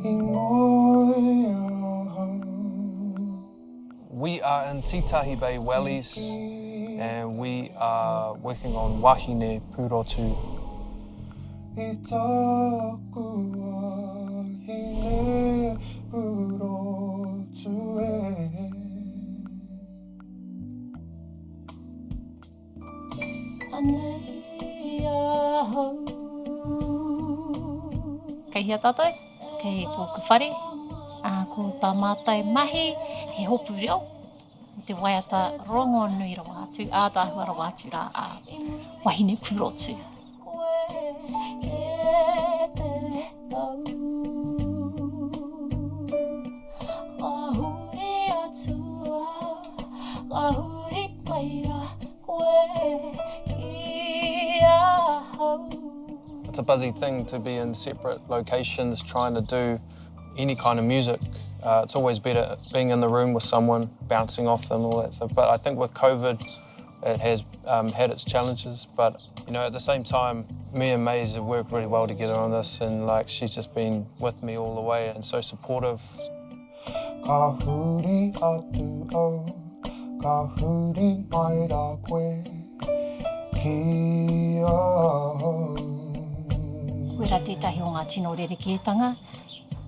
I moe ahau. We are in Titahi Bay Wellies and we are working on Wahine Purotu. I taku wahine purotu e. Anei ahau. Kei hea tātou? Kei tōku whare. Ā, ko tā mātou mahi he hopu reo o te waiata rongonui rawa atu, ātaahua rawa atu rā a Wahine Purotu. Koe ke te tau. Ka huri atu au, ka huri mai ra koe ki ahau. It's a busy thing to be in separate locations trying to do any kind of music. Uh, it's always better being in the room with someone, bouncing off them, all that stuff. But I think with COVID, it has um, had its challenges. But you know, at the same time, me and Maze have worked really well together on this, and like she's just been with me all the way and so supportive. Ka huri atu au, ka huri mai rā koe ki ahau. Koirā tētahi o ngā tino rerekētanga.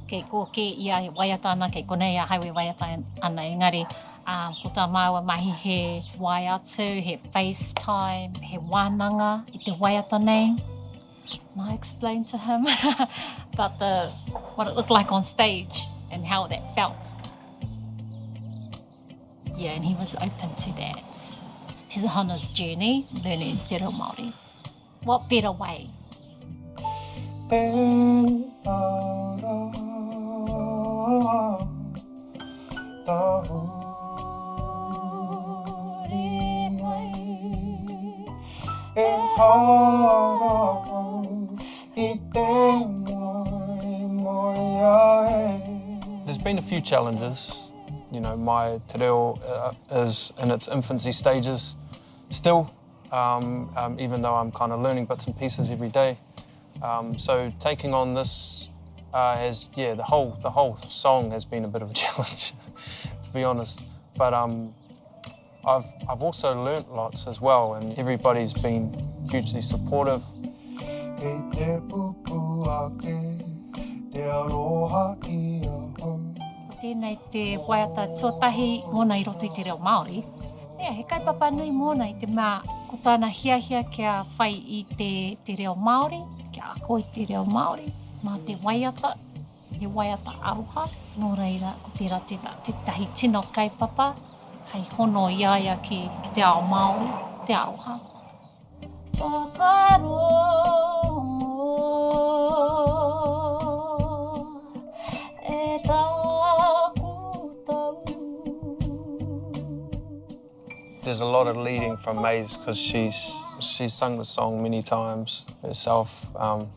Kei kō kē ia e waiata ana, kei konei ahau e waiata ana, engari Ā, ko tā māua mahi he wae atu, he FaceTime, he wānanga i te waiata nei. And I explained to him about the, what it looked like on stage and how that felt. Yeah, and he was open to that. His on his journey learning te reo Māori. What better way? Tēnā rā tahuri mai Ehara au i te moemoeā e. There's been a few challenges, you know, my te reo is in its infancy stages still. um, um, even though I'm kind of learning bits and pieces every day. Um, so taking on this uh, has, yeah, the whole, the whole song has been a bit of a challenge, to be honest. But um, I've, I've also learnt lots as well, and everybody's been hugely supportive. Kei te pupu ake te aroha i ahau. Ko tēnei te waiata tuatahi mōna i roto i te reo Māori. Yeah, he kaupapa nui mōna i te mea ko tāna hiahia kia whai i te, te reo Māori, kia ako i te reo Māori mā te waiata, he waiata aroha. Nō reira, ko tērā tēnā, tētahi tino kaupapa hei hono i a ia ki, ki te ao Māori, te aroha. Whakarongo e taku tau. There's a lot of leading from Maze because she's, she's sung the song many times herself. Um,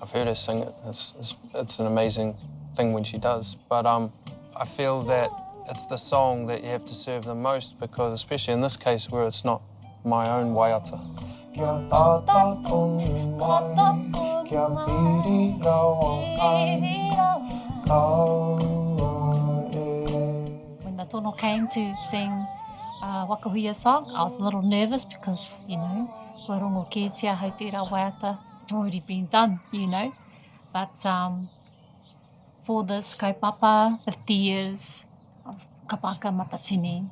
I've heard her sing it. It's, it's, it's an amazing thing when she does. But um, I feel that it's the song that you have to serve the most because, especially in this case where it's not my own waiata. Kia tata tonu mai, kia piri rawa ai, kaua e. When the tono came to sing uh, Waka Huia song, I was a little nervous because, you know, kua rongo kētia ahau tērā waiata, already been done, you know. But um, for this kaupapa, 50 years of Kapaka Matatini,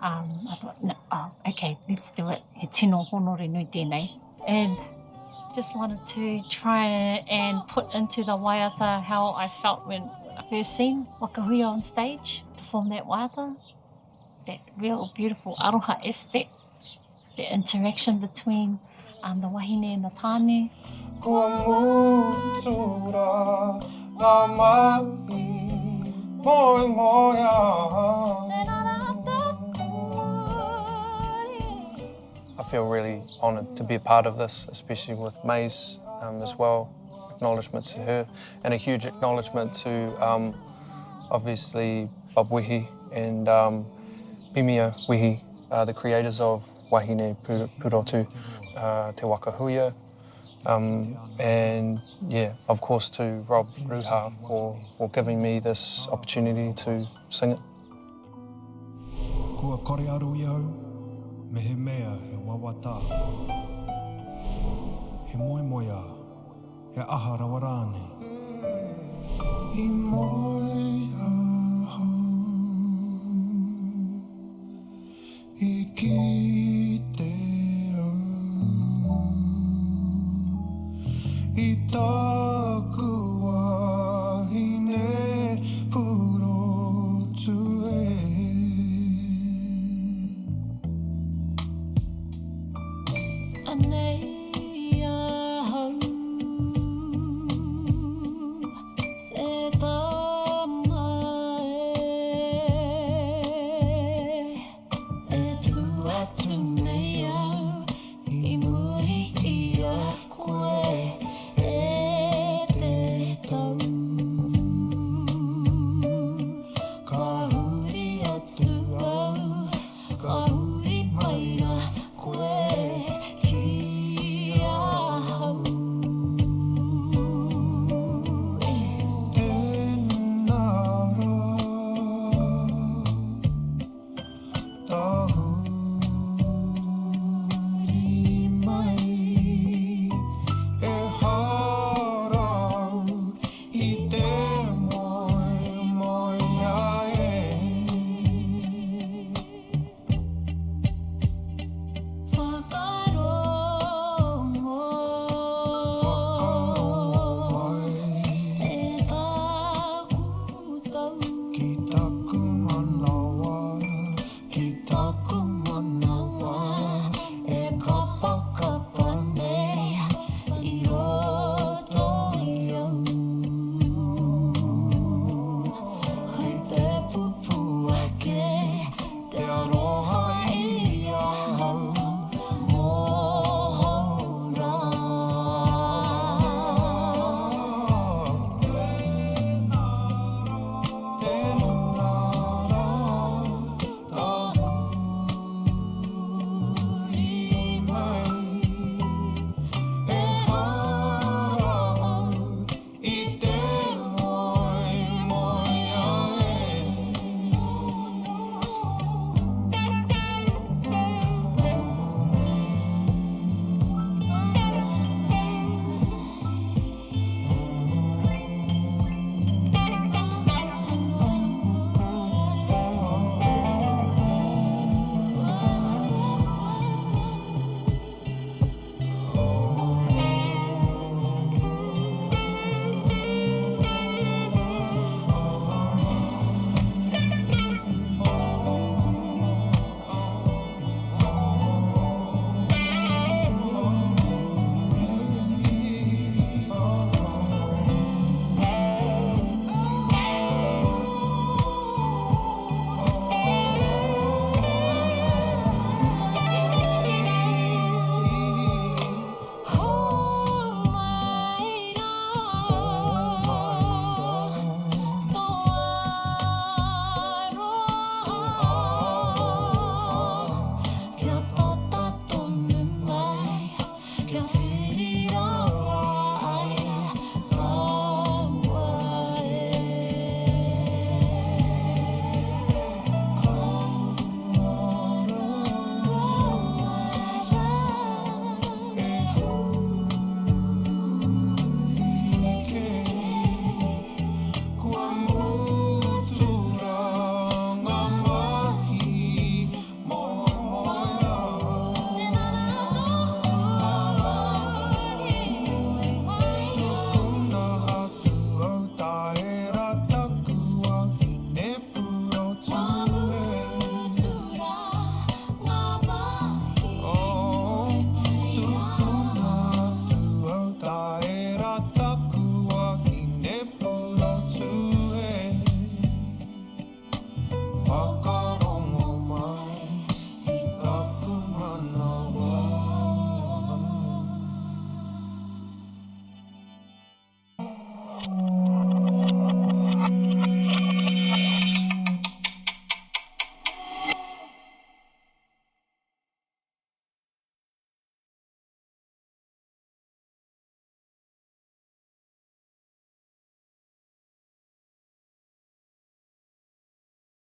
um, I thought, no, oh, okay, let's do it. He tino honore nui tēnei. And just wanted to try and put into the waiata how I felt when I first seen Waka Huia on stage, perform that waiata. That real beautiful aroha aspect, the interaction between um, the wahine and the tāne. Kua mutu rā ngā mahi moemoeā. I feel really honoured to be a part of this, especially with Maze um, as well. Acknowledgements to her, and a huge acknowledgement to um, obviously Bob Wehi and um, Pimia Wehi, uh, the creators of Wahine Purotu, uh, Te Waka Huia. Um, and yeah, of course to Rob Ruha for, for giving me this opportunity to sing it. Kua kore aru i au, mehemea he wawata. He moemoeā, he aha rawa rānei. I moe ahau i ki.